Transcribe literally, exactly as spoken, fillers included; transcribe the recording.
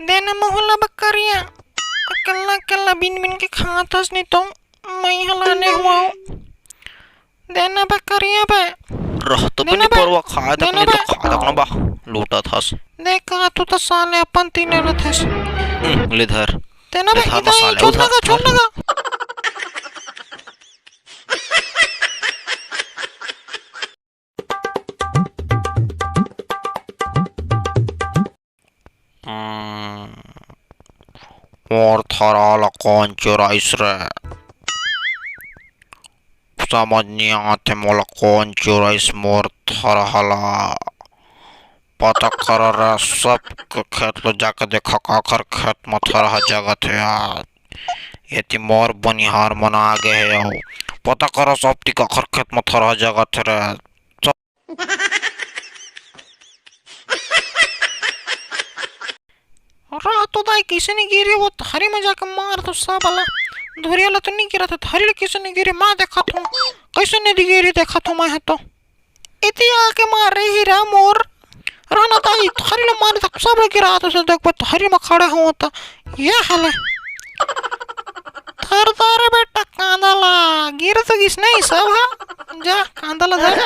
दे ना मोहला बकरिया, अकेल्ला अकेल्ला बिन बिन के खात हस, नहीं तो मैं हलाने हुआ हूँ। दे ना बकरिया बे। रह तो दे बनी ना बे। परवा, खाए तक दे ना नहीं तो बे। खा तक ना बा, लूटत हस। देख का तू तो साले अपन तीन लेत हस। हम्म, ले धर। दे ना ले बे, धर इधर मसाले, छोड़ उधर, ना गा, छोड़ धर। ना गा। हम्म, मोर थरा ला कोन चुराइस रे? समझ नइ आत हे मोला कोन चुराइस मोर थरहा ला। पता कर रे, सब के खेत ला जाके देखा, काखर खेत म थरहा जगत हे आज। एती मोर बनिहार मन आ गे हे अउ पता कर सब ती काखर खेत म थरहा जगत हे रे। रह तो दाई, कइसे नइ गिरी वो थरी म जाके मार तो सब ला। धुरिया ला तो नइ गिरा था, थरी ला कइसे नइ गिरी, मैं देखत हूँ। कइसे नइ गिरी देखत हूँ मैं ह तो। इति आके मार रही रा मोर। रह ना दाई, थरी ला मार तक सब ला गिरा तो से देख बे, थरी म खड़े हो तो। ये हाल हे। धर धर बेटा कांदा ला, गिर तो गिस नहीं सब ह। जा कांदा ला धर।